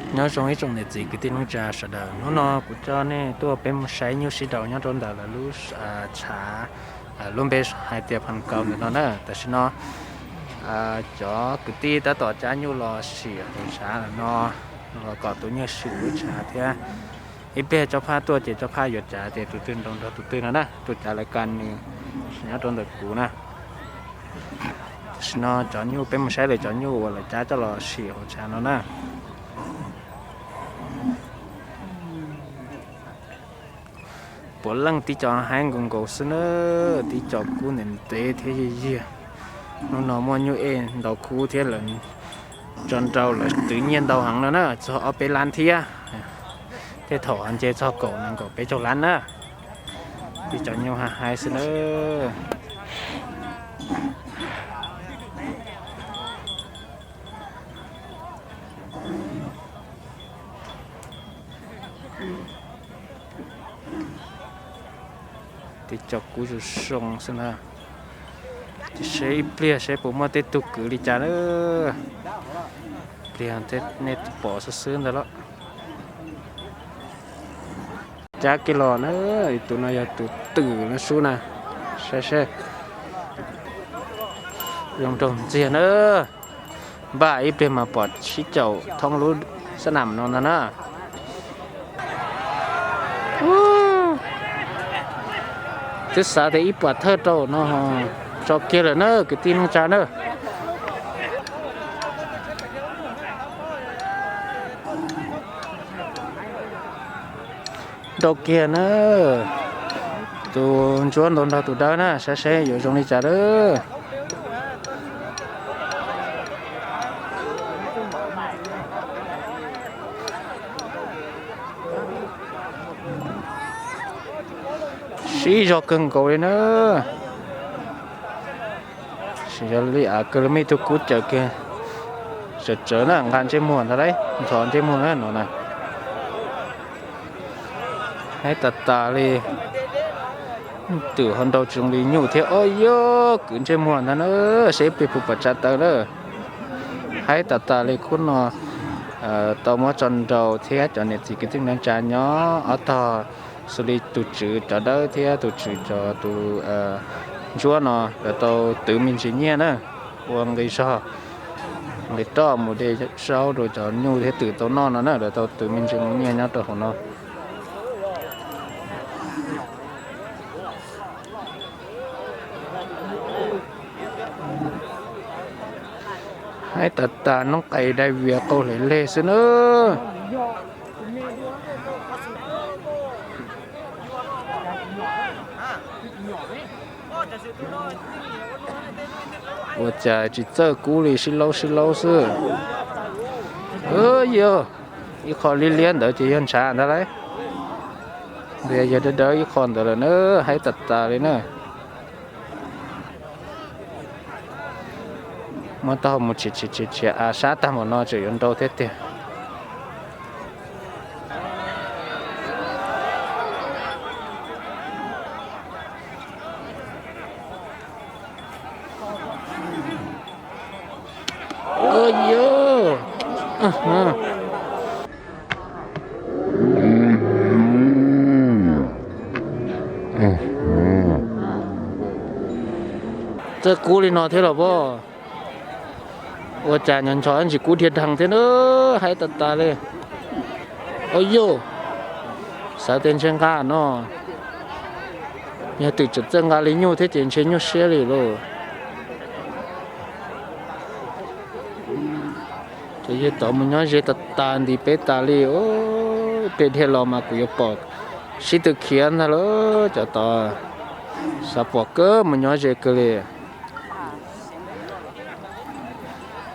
Nyob zoo ib tsoom niam txiv kwv tij neej tsa sawv daws, hnub no kuv coj nej tuaj peb mus saib nyuj sib nraus nyob rau ntawm lawv lub tshav, lub npe hais tias Phas Kaus ntawm no na. Tam sim no cov kwv tij tab tom cab nyuj los sim hauv tshav no, los kom tus nyuj swm lub tshav thiab. Ib pliag tso phaj tuaj ces tso phaj yuav tsav tias tus twg nraus nrog tus twg no na, tus tsav lawv kas nws nyob rau ntawm kuv na. Tam sim no cov nyuj peb mus saib lawv cov nyuj uas lawv cab coj los sim hauv tshav no na. Puav leej tib co haib nkaus nkaus xwb na, tib co kub ntev ntev thiab yiag yiag. Hnub no muaj nyuj ej ntau kub thiab lawv tso nrau lawv twv nyiaj ntau heev no na, txog ob peb lab thiab. Tej thaum nce txog kaum nees nkaum peb caug lab na. Tib co nyuj haib haib xwb na. Tib co kub zoo zoo xwb na. Ces seb ib pliag seb puas muaj tej tug kwv li cas na. Pliag nej pom xwb xwb ntawd los. Cab kiag los na, tus no yog tus twm no sub na. Saib seb. Zoo nraug ntxiag na. Npaj ib pliag mas pom sib caum thoob lub xab nam no ntag na. Twb xav tias ib puas thawj rau no, tso kiag lawm na kwv tij neej tsa na. Ntau kiag na. Tus ntsuab ntau nrog tus dawb na, saib seb yuav zoo li cas lawm. Sib zog kawg nkaus li na. Yog li av kawg li, muaj ib tug kub cawm kiag, tsawv tsawv na, nqa ntsej muag ntag lauj, nthos ntsej muag na no na. Haib tas tas li. Twm ho nrau tsis zoo li nyuj thiab. Os yog kwv ntsej muag ntag na, seb peb puas pom tsa tawv na. Haib tas tas li. Khub no tau muab tso nrau thiab cov niam txiv kwv tij neej tsa nyob ob tog, xws li tus tswv cov dawb thiab tus tswv cov tus ntsuab no lawv tau twv me ntsis nyiaj na, ua nqi zog, nqi roj mus de zaub rau cov nyuj thiab twm tau noj no na, lawv tau twv me ntsis nyiaj nyob rau hauv no. Haib tas tas, noob qes dai vias qau hle leg xwb na. Ua cas tsis txawj kub li, sib laub sib laub xwb. Yog ib qho liab liab ntawd ces yog ntshav ntag lauj. Ntias yog dawb dawb ib qho ntawd lawm na, haib tas tas li na. Muab taub hau mus tshiav tshiav tshiav tshiav av sab tag npaum no tseem yuav nrau thiab tiag. Txawj kub li no thiab los pob. Ua cas nyob ntsho ntsis kub dhia dheev thiab na, haib tas tas li. Au yauj, xav tias ntshe nqa no, yog twm tseem txawj nqa li nyuj thiab ces ntshe nyuaj siab li lauj. Cov yawg tod mus nyob ze tas tas nti peb tas li. Peb dhia los mas kuv yuav pom sib tw khiav ntag lauj. Cov tod xav pom kawg mus nyob ze kawg li.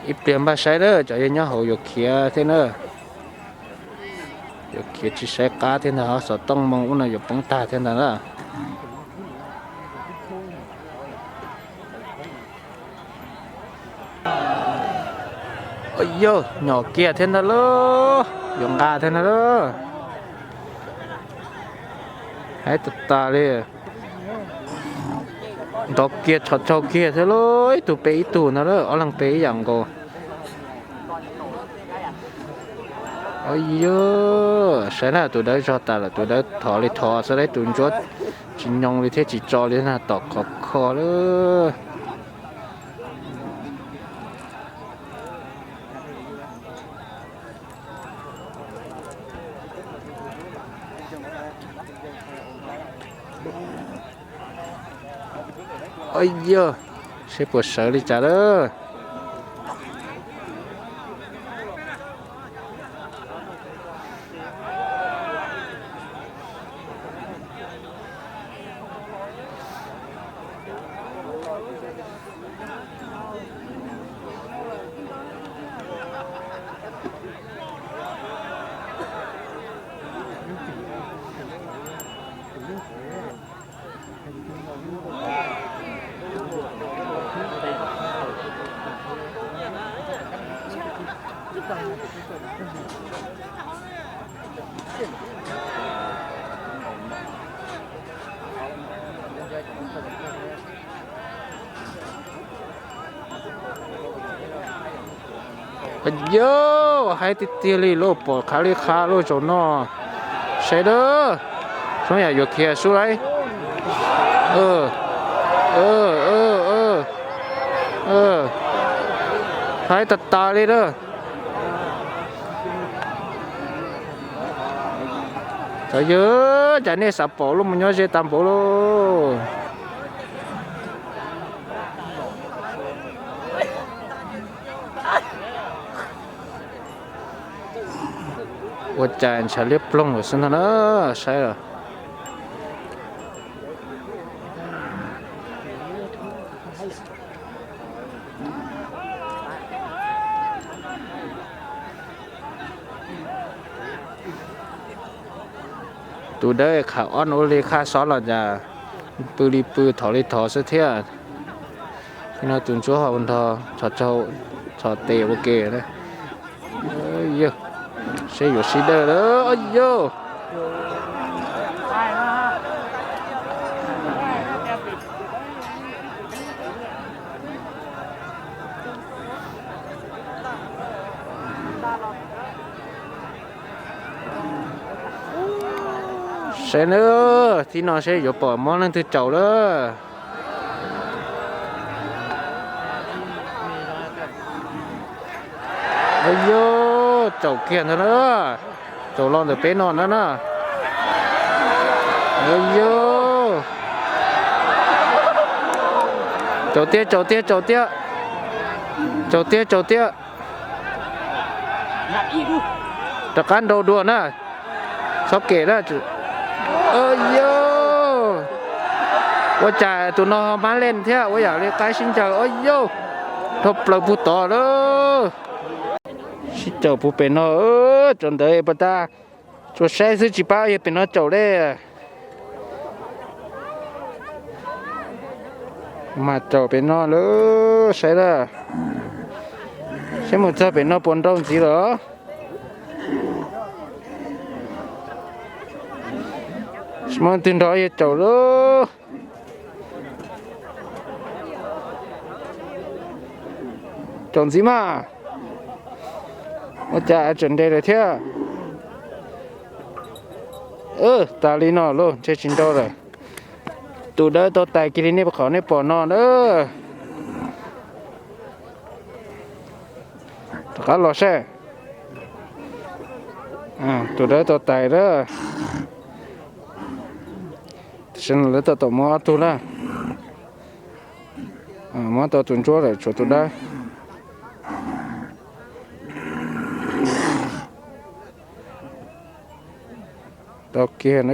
Ib pliag npaj saib na, cov yawg nyob hauv yuav khiav thiab na. Yuav khiav tsis saib qab thiab ntag, xov tooj moo ub no yuav poob tag thiab ntag na. Yog nyom kiag thiab ntag lauj, yuav nqa thiab ntag lauj. Haib tas tas li. Nrov kiag tshov tsaug kiag thiab lauj, ib tug pe ib tug ntag lauj, ob leeg pe ib yam nkaus. Ov yog, saib na, tus dawb zog tas lawm, tus dawb thov li thov xwb, tus ntsuab tsis nyoo li thiab tsis tso li na, tom khov kho lawm. Ov yog, seb puas sawv li cas lawm. Yog, haib tiag tiag li lauj, pom qhav li qhav lauj zaum no. Saib dab, zoo yam yuav khiav sub lauj. Haib tas tas li dab. Cov yawg, cas nej xav pom lauj, mus nyob ze tag npaum lauj. Ua cas ntshav liab ploog lawm xwb ntag na, saib os. Tus dawb kham ob ua li khaj xob los cas, pw li pw thov li thov xwb thiab. Nim no tus ntsuab ho nrog tso, tso tes ua ke. Yog, seb yuav sib dawj lawm yog. Saib na, tib no seb yuav pom muab leej twg caum lawm. Yog, caum kiag ntag na. Caum los ntawm peb no na na. Yog, caum tiag, caum tiag, caum tiag. Caum tiag, caum tiag. Rov qab nrau dua na. Txhob kem na. Yog, ua cas tus no mab leej thiab, ua yam li qaib sib ncaws. Yog, dhau plaws puag tod lawm. Sib caum puag pem no. Caum ntawd pas tas, tsuas saib xwb tsis pab yog pem no caum li. Mas caum pem no lawm, saib na. Saib mus txog pem no puas nrau ntxiv lawm. Tsis muaj leej twg nrog yawg caum lawm. Caum ntxiv mas. Ua cas tseem nres lawm thiab. Tas li no lauj, ntshe tsis nrau lawm. Tus dawb tau tais kiag li nej qhov nej pom no na. Rov qab los saib. Tus dawb tau tais lawm. Tam sim no lawv tau tom muab ob tug na. Muab tau tus ntsuab lawm, tshuav tus dawb. Tau kiag na.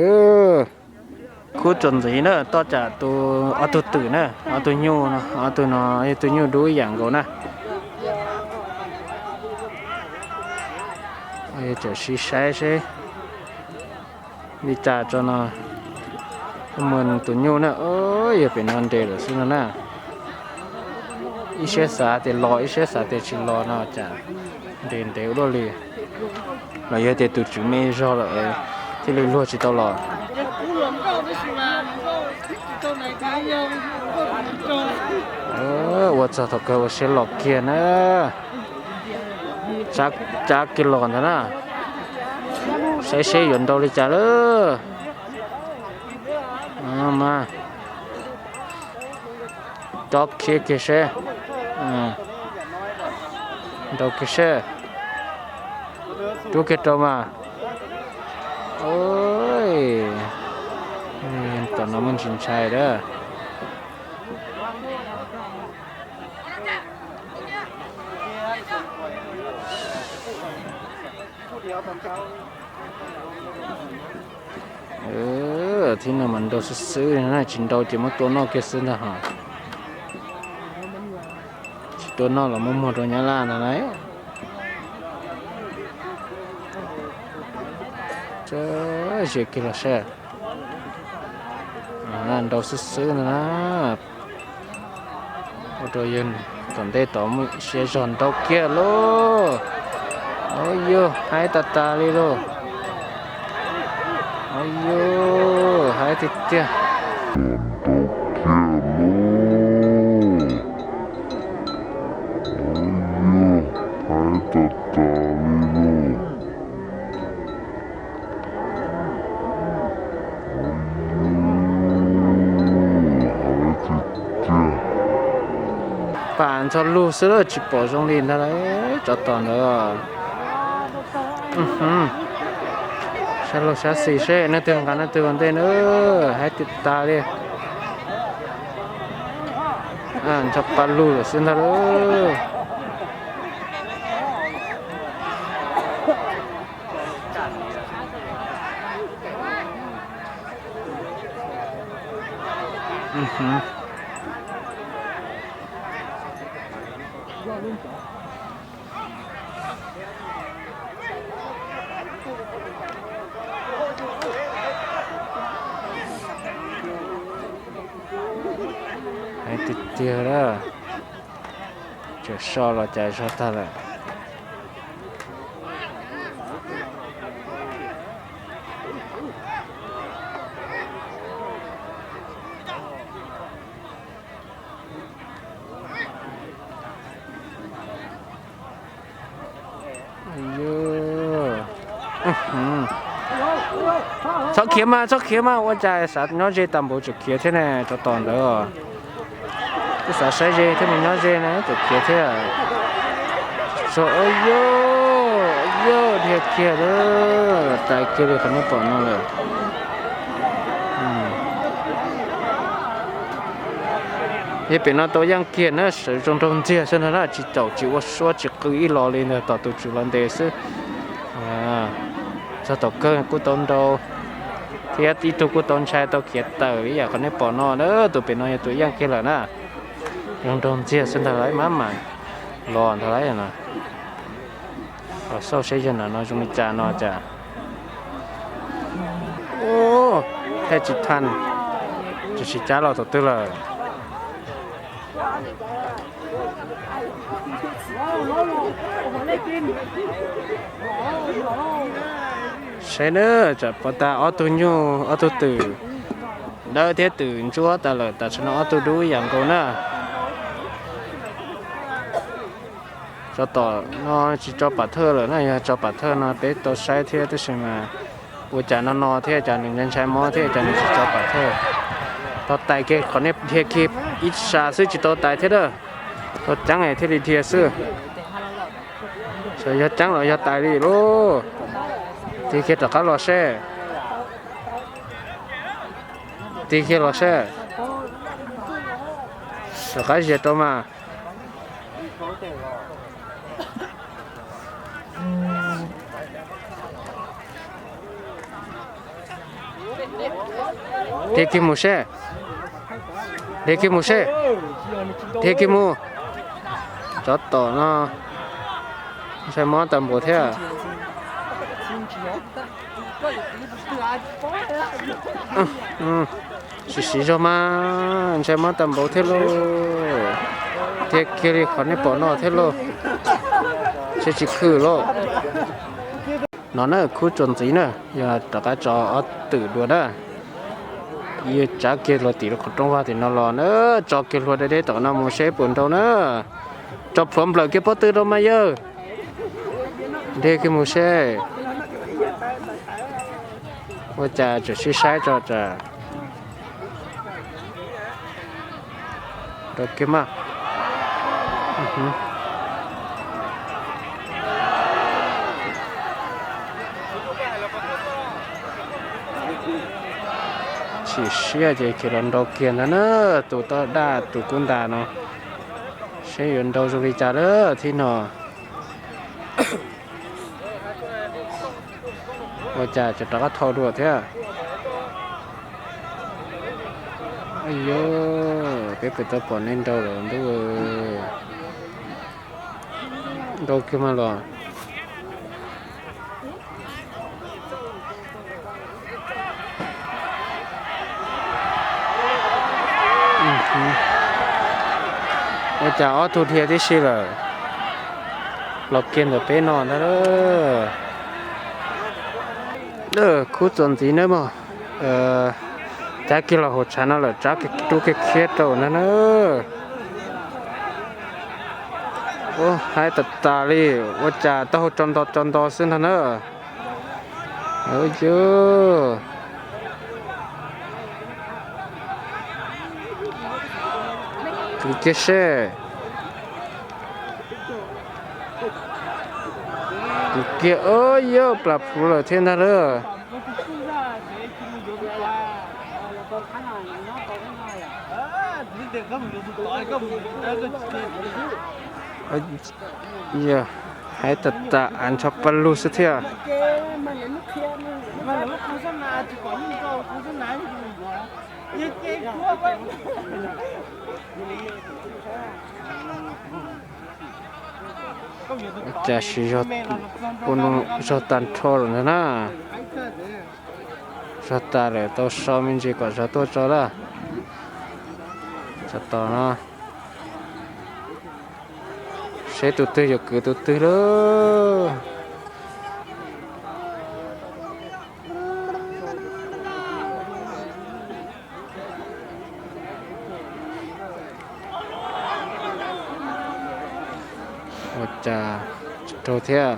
Khub txuas ntxiv na, toj tsam tus, ob tug twm na, ob tug nyuj, ob tug no yog tus nyuj dub ib yam nkaus na. Tseem sib saib seb li cas tso no. Mus tus nyuj na, yog pem no nres lawm xwb no na. Ib siab xav tias los, ib siab xav tias tsis los no cas nres ntev ua luaj li. Los yog tias tus tswv me zog lawm thiaj li luag tsis tau los. Ua txog thaum kawg ua siab los kiag na. Tsa kiag los ntag na. Saib seb yuav nrau li cas lawm. Mas rov khiav kiag seb. Nrau kiag seb. Rub kiag rau mas. Tom no muaj ntsis ntshai dab. Thib no mas nrau xwb xwb na, tsis nrau ces muab tua noj kiag xwb ntag hos. Tsis tua noj los muab muag rau Nyab Laj ntag lauj. Zias kiag los saib. Nrau xwb xwb ntag na. Ua rau yawg tom ntej tod muaj siab zog nrau kiag lauj. Au yog, haib tas tas li lauj. Au yog, haib tiag tiag. Nrau kiag lauj. Au yog, haib tas tas li lauj. Pam ntxhov lug xwb tsis pom zoo li ntag lauj, tsov tom ntawd. Sab laug sab xis seb leej twg nqa leej twg ua ntej na, haib tiag tas li. Ntxhov pa lug lawm xwb ntag lauj. Hais tiag tiag lawm, tseem so los cas zog tag lawm. Txhob khiav mas, txhob khiav mas, ua cas xav nyob ze tag npaum tseem khiav thiab ne, tsov tom ntawd. Twb xav saib ze thiab mus nyob ze ne tseem khiav thiab. Txog, yog, yog dhia kiag lawm, tais kiag li qhov nej pom no lawm. Yog pem no tau yeej kiag na, sawv zoo nraug ntxiag xwb ntag na, tsis caum tsis ua suab tsis qw ib los li ntag, tos tus tswv los ntes xwb. Txog tom kawg kuj tau nrau thiab ib tug kuj tau ntshai tau khiav tawm ib yam qhov nej pom no na, tus pem no yog tus yeej kiag lawm na. Zoo nraug ntxiag xwb ntag, lawv mam mam los ntag lauj no. Los xauj seb yawg ntawm no zoo li cas no cas. Thej tsis thaj, tsis sib cab los thaum twg lawm. Saib na, tsam pov tas ob tug nyuj ob tug twm dawb thiab twm ntsuab tas lawm, tam sim no ob tug dub ib yam nkaus na. Tsov tom no tsis tso pam thawj lawm na, yog tso pam thawj no peb tau saib thiab, tab sis mas ua cas no no thiab, cas nws ntshai ntshai mob thiab, cas nws tsis tso pam thawj. Tau tais kiag qhov nej dhia kiag ib sab xwb tsis tau tais thiab a. Tau ceeb thiaj li dhia xwb. Xyov yog ceeb los yog tais li lauj. Tig kiag rov qab los seb. Tig kiag los seb. Rov qab zias rau mas. Dhia kiag mus seb. Dhia kiag mus seb. Dhia kiag mus. Tsov tom no ntshai mob tag npaum thiab. Siv siv zog mas ntshai mob tag npaum thiab lauj. Dhia kiag li qhov nej pom no thiab lauj. Seb tsis khwm lauj. No na khub tsuas ntxiv na, yog rov qab tso ob twm dua na. Yog tsav kiag los tim qhov rooj vag tim no los na, tso kiag hlua deb deb tom no mus seb puas nrau na. Tso plhuav nplawm kiag pob tw rau mas yawg. Dhia kiag mus seb. Ua cas tseem sib saib tso tsam. Rau kiag mas. Chim siab ces khiav los nrau kiag ntag na, tus toj daj tus kub ntas no. Seb yuav nrau zoo li cas lawm thib no. Ua cas tseem rov qab thau dua thiab. Yog peb puas tau pom nej nrau lawm ntuj. Nrau kiag mas los. Ua cas ob tug dhia tib si lawm. Los kiag ntawm peb no ntag. Khub txuas ntxiv nawb mog. Cab kiag los hauv tshav no lawm, tsab rub kiag khiab rau ntag na. Ua haib tas tas li, ua cas taub hau tso nto tso nto xwb ntag na. Yog kwv kiag seb. Kwv kiag, yog plas plhuav lawm thiab ntag lawm. Yog haib tas tas, av ntsho paj lug xwb thiab. Cas siv zog, ua no zog tag nrho lawm ntag na. Zog tas lawm, tau so me ntsis kom zog tuaj tso lawm. Tsov tom no, seb tus twg yuav kwv tus twg lauj. Ua cas tsis raug thiab.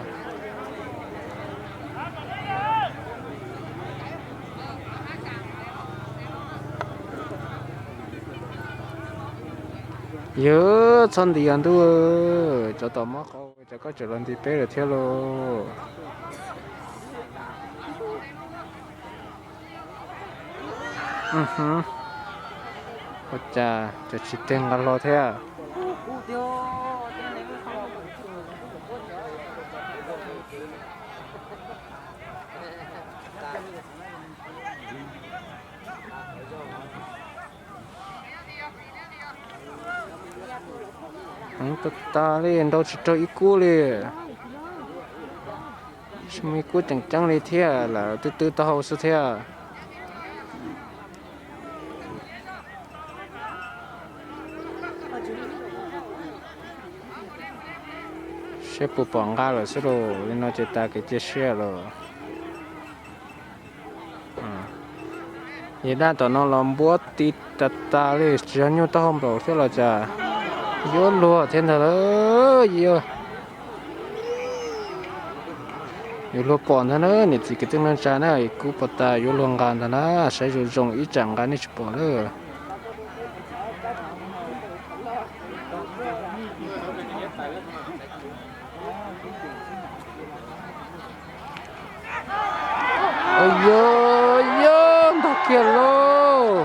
Yog txhob nti os ntuj, tsov tom mob qau, cas koj tseem los nti peb lawm thiab lauj. Ua cas cas tsis tig nqa hlo thiab. Heev tas tas li, nrau tsis raug ib kub li. Tsis muaj ib kub tseem ceeb li thiab, lawv twb twb taub hau xwb thiab. Seb puas pom nqa lawm xwb lauj, li no ces tas kev cia siab lawm. Yog dab tom no los npuab ti tas tas li, tsis yog nyuj taub hau nplaum thiab los cas, yuav luag thiab ntag lauj. Yuav luag pom ntag na, niam txiv kwv tij neej tsa na, kuv pom tas yuav luag nqa ntag na, saib zoo zoo ib tsam nqa nej tsis pom lawm. Yog, yog ntog kiag lauj.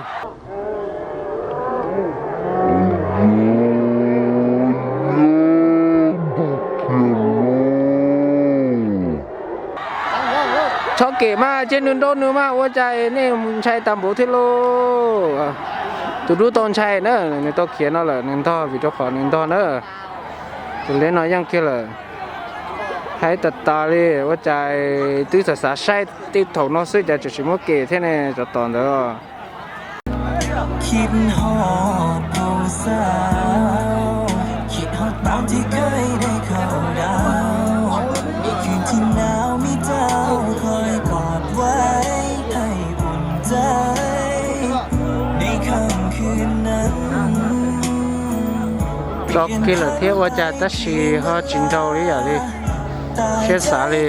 Txhob kem mas, cia nws nrau nws mas, ua cas nej ntshai tas npaum thiab lauj. Tus dub tau ntshai na, nws tau khiav no lawm, nws ntog vim rau qhov nws ntog na. Tus liab no yeej kiag lawm. Haib tas tas li, ua cas twb xav xav saib tej thaum no xwb cas tseem tsis muab kem thiab ne, tsov tom ntawd. Tso kiag lawm thiab ua cas tab sis ho tsis nrau li yam li siab xav li.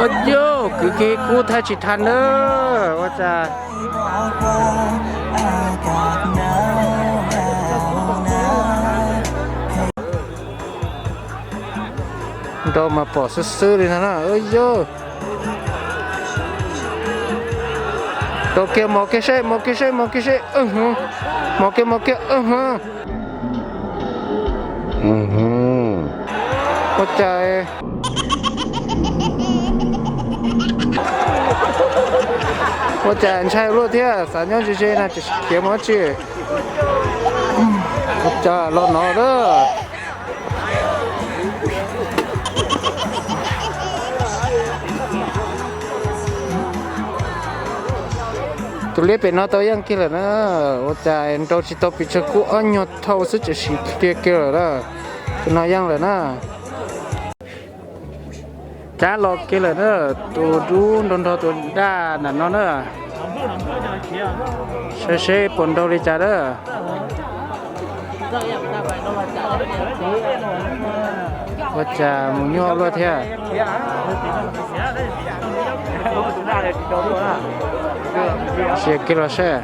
Ua yog kwv kiag kub thaj tsis thaj na, ua cas. Nrau mas pom xwb xwb li no na, ua yog. Rau kiag mos kiag seb, mos kiag seb, mos kiag seb, mos kiag, mos kiag. Ua cas, ua cas ntshai luaj thiab, xav nyob ze ze no tsis khiav mus dab tsi. Ua cas los no lawm. Tus liab pem no tau yeej kiag lawm na, ua cas nrau tsis tau pes tsawg kub, ob nyuag thau xwb tseem siv tiag kiag lawm na. Tus no yeej lawm na. Cab los kiag lawm na, tus dub nrau nrog tus daj nram no na. Saib seb puas nrau li cas na. Ua cas mus nyuaj luaj thiab. Sia kiag los seb.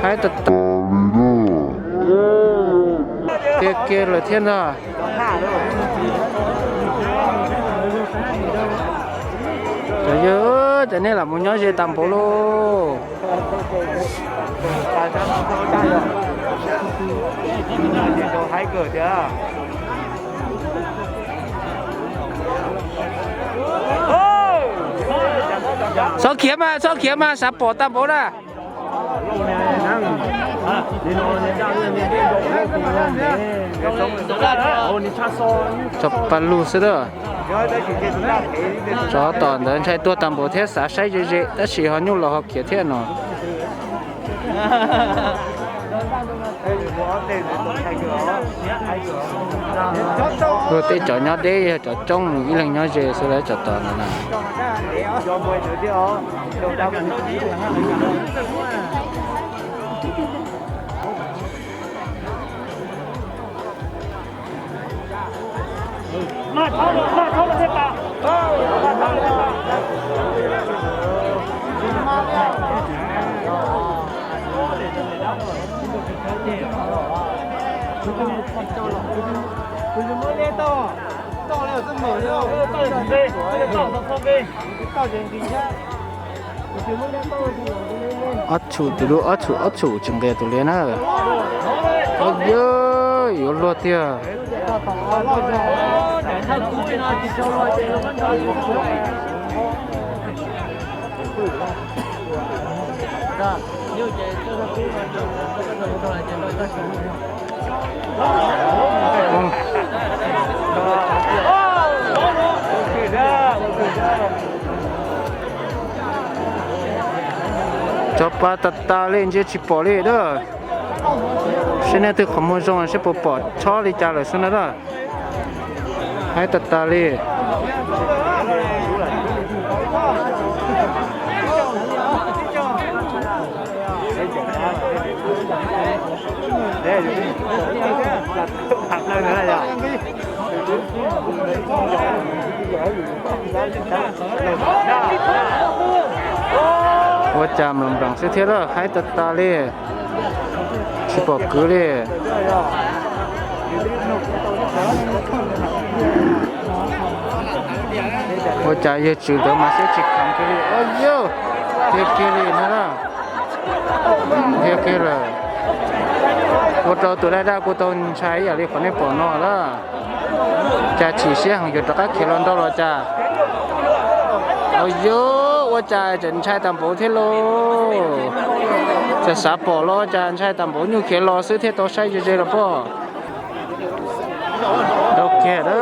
Haib tag tag. Tiag kiag lawm thiab ntag. Cov yawg, cov nej lam mus nyob ze tag npaum lauj. Txhob khiav mas, txhob khiav mas, xav pom tag npaum na. Tso paj lug xwb a. Tsov tom ntawd ntshai tuag tag npaum thiab xav saib ze ze tab sis ho nyuj los ho khiav thiab no. Luag tej cov nyob deb yog cov coob mus ib leeg nyob ze xwb lawv cov tom ntawd na. Ob txhum tus lub ob txhum ob txhum tsis nqis tus liab na. Yog yuav luag tiag. Tso pa tas tas li ntsia tsis pom li a. Seb nej twg qhov muag zoo seb puas pom chob li cas lawm xwb na a. Haib tas tas li. Ua cas mloog nroos xwb thiab lawm, haib tas tas li, tsis pom kwv li. Ua cas yawg tswv ntawd mas siab tsis kheev kiag li, yog, dhia kiag li no na. Dhia kiag lawm. Ua rau tus daj daj kuj tau ntshai ib yam li qhov nej pom no lawm. Cas chim siab heev yuav rov qab khiav los nrau los cas. Yog, ua cas tseem ntshai tas npaum thiab lauj. Txawm xav pom los cas ntshai tas npaum, nyuj khiav los xwb thiaj tau saib ze ze los pob. Rau kiag a.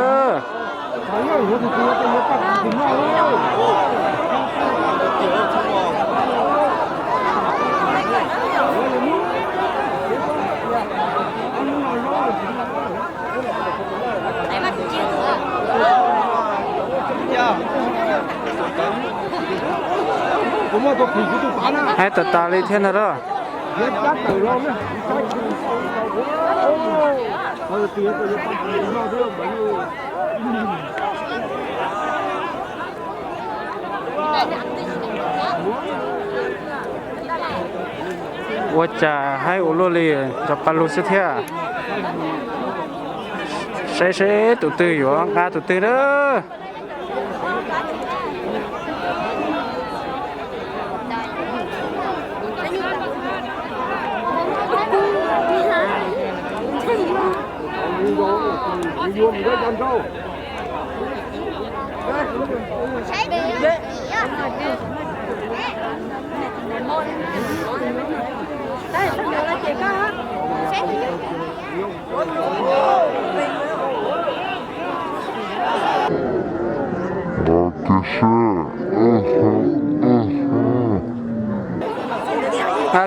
Haib tas tas li thiab ntag lauj. Ua cas haib ua luaj li, cov paj lug xwb thiab. Saib seb tus twg yuav nqa tus twg na.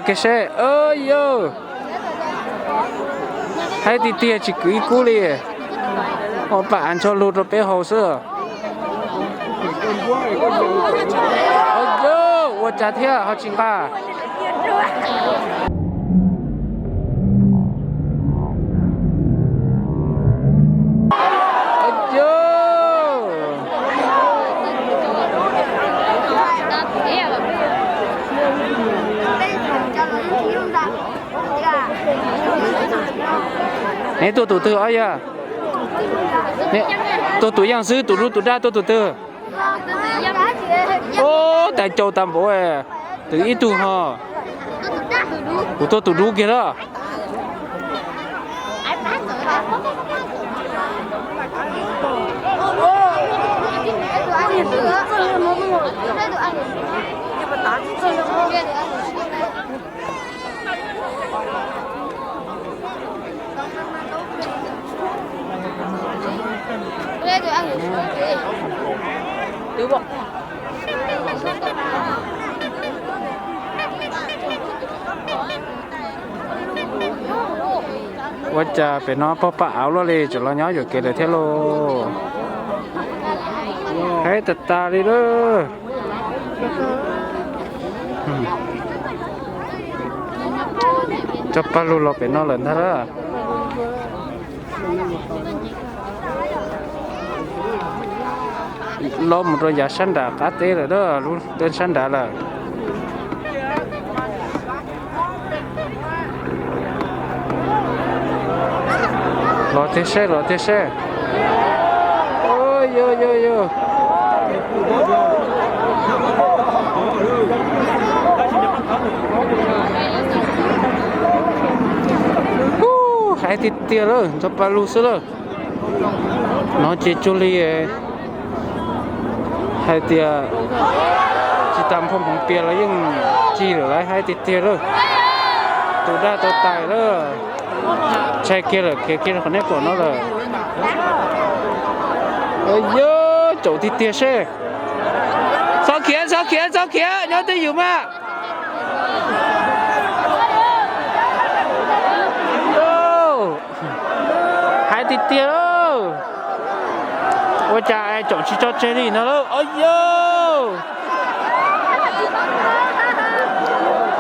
Kiag seb, yog haib tiag tiag tsis kwv ib kub li. Ua pam av ntsho lug rau peb haus xwb. Ua cas thiab ho tsis nqa. Neb tuaj tus twg os yog? Tuaj tus yaj xwb, tus dub tus daj tuaj tus twg? Ub, tas caus tas npaum, twv ib tug ho. Kuv tuaj tus dub kiag lawm. Ua cas pem no pog paj av luaj li, tseem los nyob yuam kev lawm thiab lauj. Haib tas tas li lawm. Cov paj lug los pem no lawm ntag lauj. Los mus rau yav sab nram qab teb lawm, lub sab nrad lawm. Los tiag seb, los tiag seb. Yog, yog, yog. Haib tiag tiag lawm, ntxhov pa lug xwb lawm. No ces cuag li hais tias tsis tas nphoo hmoov pias los yeej cig lawm lauj, haib tiag tiag lawm. Tus daj tau tais lawm. Ntshai kiag lawm, khiav kiag rau qhov nej pom no lawm. Yog caum tiag tiag seb. Txhob khiav, txhob khiav, txhob khiav, nyob twj ywm mas. Haib tiag tiag. Ua cas caum tsis tso tseg li no lauj. Yog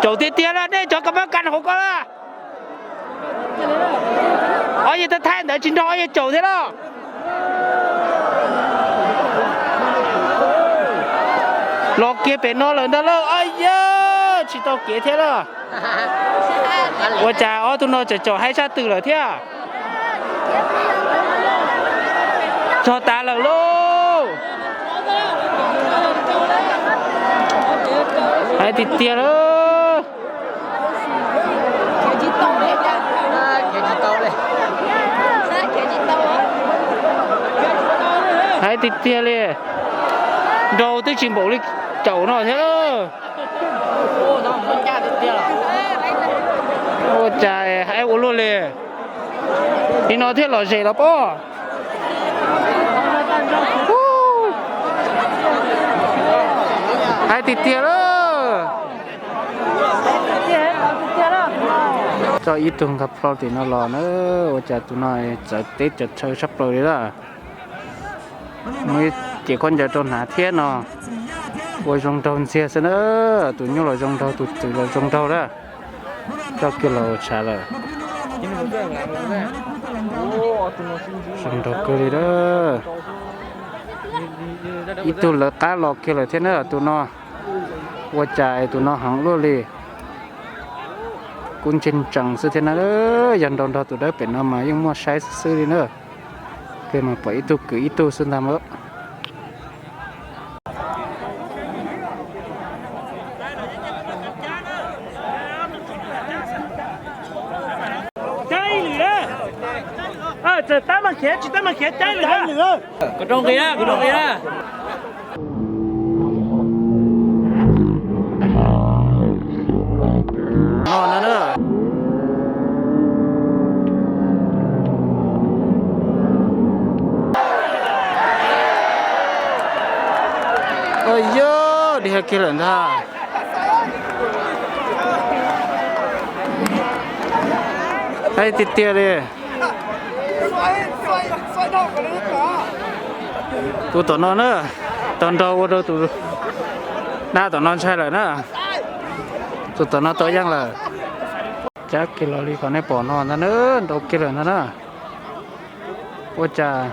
caum tiag tiag lawm, nej cov kas mab kas hauv ko lawm. Ob yawg thaij ntawd tsis nrog ob yawg caum thiab lauj. Los kiag pem no lawm ntag lauj. Yog tsis tau kev thiab lauj. Ua cas ob tug no tseem caum haib sab twg lawm thiab. Txog tas lawm lauj. Haib tiag tiag lauj. Haib tiag tiag li. Nraug twb tsis npaum li caum no thiab lauj. Ua cas haib ua luaj li. Li no thiaj lom zem los pob. Tiag tiag lawm. Tso ib tug nkag plho tim no los na, ua cas tus no txawv teb txawv chaw tshaj plaws li lawm. Muaj ib ces khaub ncaws rau hnav thiab no. Ua zoo nraug ntxiag xwb na, tus nyuj los zoo nraug, tus txwv los zoo nraug na. Tso kiag los tshav lawm. Zoo nraug kawg li na. Ib tug lawv qab los kiag lawm thiab na tus no. Ua cas tus no heev luaj li. Kuj ntse ntsees xwb thiab na. Yog nrau nrog tus dawb pem no mas yeej muaj saib xwb xwb li na. Peb mas pom ib tug kwv ib tug xwb ntag mas. Txawm tab mas khiav, tsis tab mas khiav, caij lwm na. Kuv rau nqi na, kuv rau nqi na. Yog dhia kiag lawm ntag. Aib, tiag tiag li. Tus tom no na, tau nrog ua rau tus dab tom no ntshai lawm na. Tus tom no tau yeej lawm. Cab kiag los li qhov nej pom no ntag na, nrau kiag lawm ntag na. Ua cas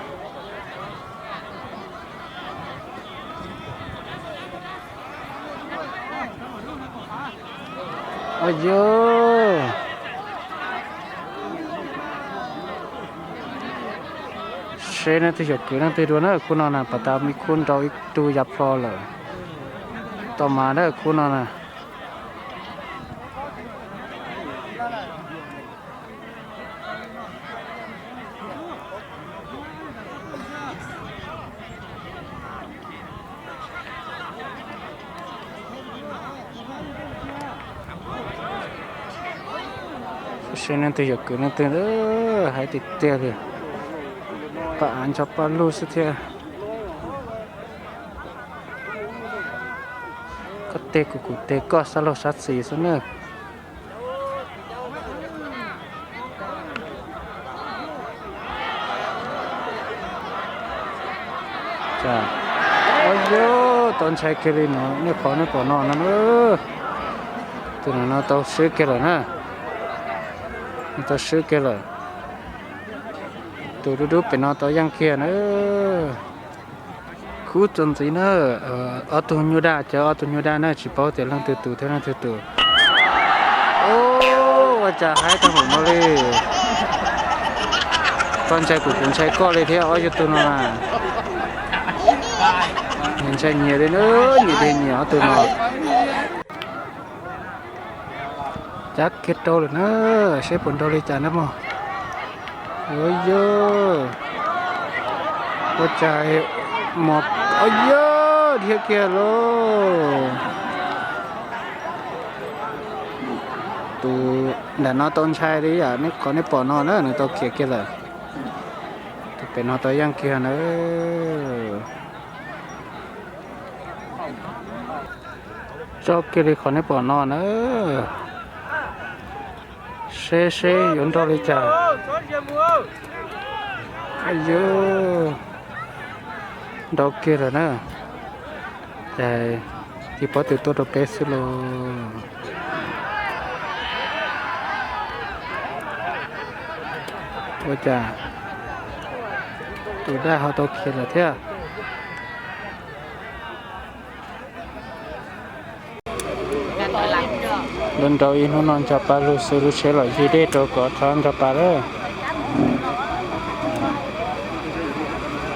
Ua yog, seb leej twg yuav kwv leej twg dua na. Khub no na, pas tas me khub nrau ib tug ya plho lawm. Tau mas na khub no na. Seb leej twg yuav kwv leej twg, hais tiag tiag li. Pab av ncho paj lug xwb thiab. Koj teg kuv, kuv teg koj, sab laug sab xis xwb na. Ua yog, tau ntshai kiag li no, nej qhov nej pom no no. Tus no no tau swb kiag lawm na. Tau swb kiag lawm. Tus dub dub pem no tau yeej kiag na. Khub txuas ntxiv na, ob tug nyuj daj, cov ob tug nyuj daj na, tsis paub tias leej twg tus thiab leej twg tus. Ua cas haib tag npaum no li. Koj ntshai kuv, kuv ntshai koj li thiab ob yog tus no na. Nyias ntshai nyias li na, nyias dhia nyias ob tug no. Cab kiag rau lawm na, seb puas nrau li cas na mog. Ua yog, ua cas mos, ua yog, dhia kiag lauj. Tus nram no tau ntshai li yam qhov nej pom no na, nws tau khiav kiag lawm. Tus pem no tau yeej kiag na. Tso kiag li qhov nej pom no na. Seb seb yuav nrau li cas. Yog, nrau kiag lawm na. Ces tsis paub tus tuaj rau peb xwb los. Ua cas tus daj ho tau khiav lawm thiab. Nrau nrau ib hnub no ncho paj lug xwb, lub tsheb los yig dej rau kom rov nrog pas lawm.